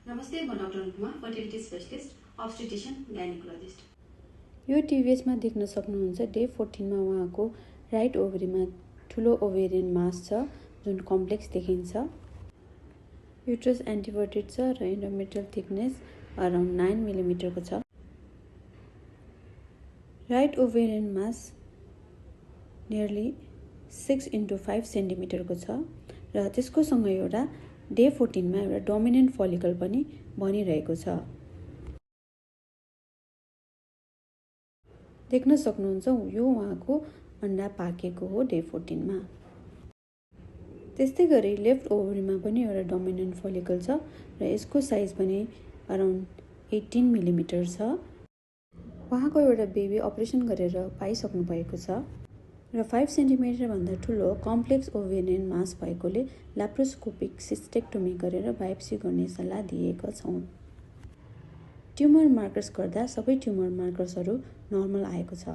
नमस्ते, म doctor Anupama, fertility specialist, अब्स्टेटिशियन, gynaecologist. यो टिभीएसमा देख्न सक्नुहुन्छ डे 14 मा उहाँको राइट ओभरीमा ठुलो ओभेरियन मास छ जुन कम्प्लेक्स देखिन्छ। युट्रस एन्टिभर्टेड छ र एन्डोमेट्रियल थिकनेस अराउन्ड 9 मिलिमिटरको छ। राइट ओभेरियन मास नियरली 6x5 सेन्टिमिटरको छ र त्यसको सँग एउटा डे 14 मा एउटा डोमिनेन्ट फोलिकल पनि बनिरहेको छ। देख्न सक्नुहुन्छ यो उहाँको अन्डा पाकेको हो डे 14 मा। त्यस्तै गरी लेफ्ट ओभरीमा पनि एउटा डोमिनेन्ट फोलिकल छ र यसको साइज पनि अराउन्ड 18 मिलिमिटर छ। उहाँको एउटा बेबी अपरेसन गरेर पाइसक्नु भएको छ र 5 सेन्टिमिटर भन्दा ठुलो कम्प्लेक्स ओभेरियन मास भएकोले ल्याप्रोस्कोपिक सिस्टेक्टोमी गरेर बायोप्सी गर्ने सल्लाह दिएका छौँ। ट्युमर मार्कर्स गर्दा सबै ट्युमर मार्कर्सहरू नर्मल आएको छ।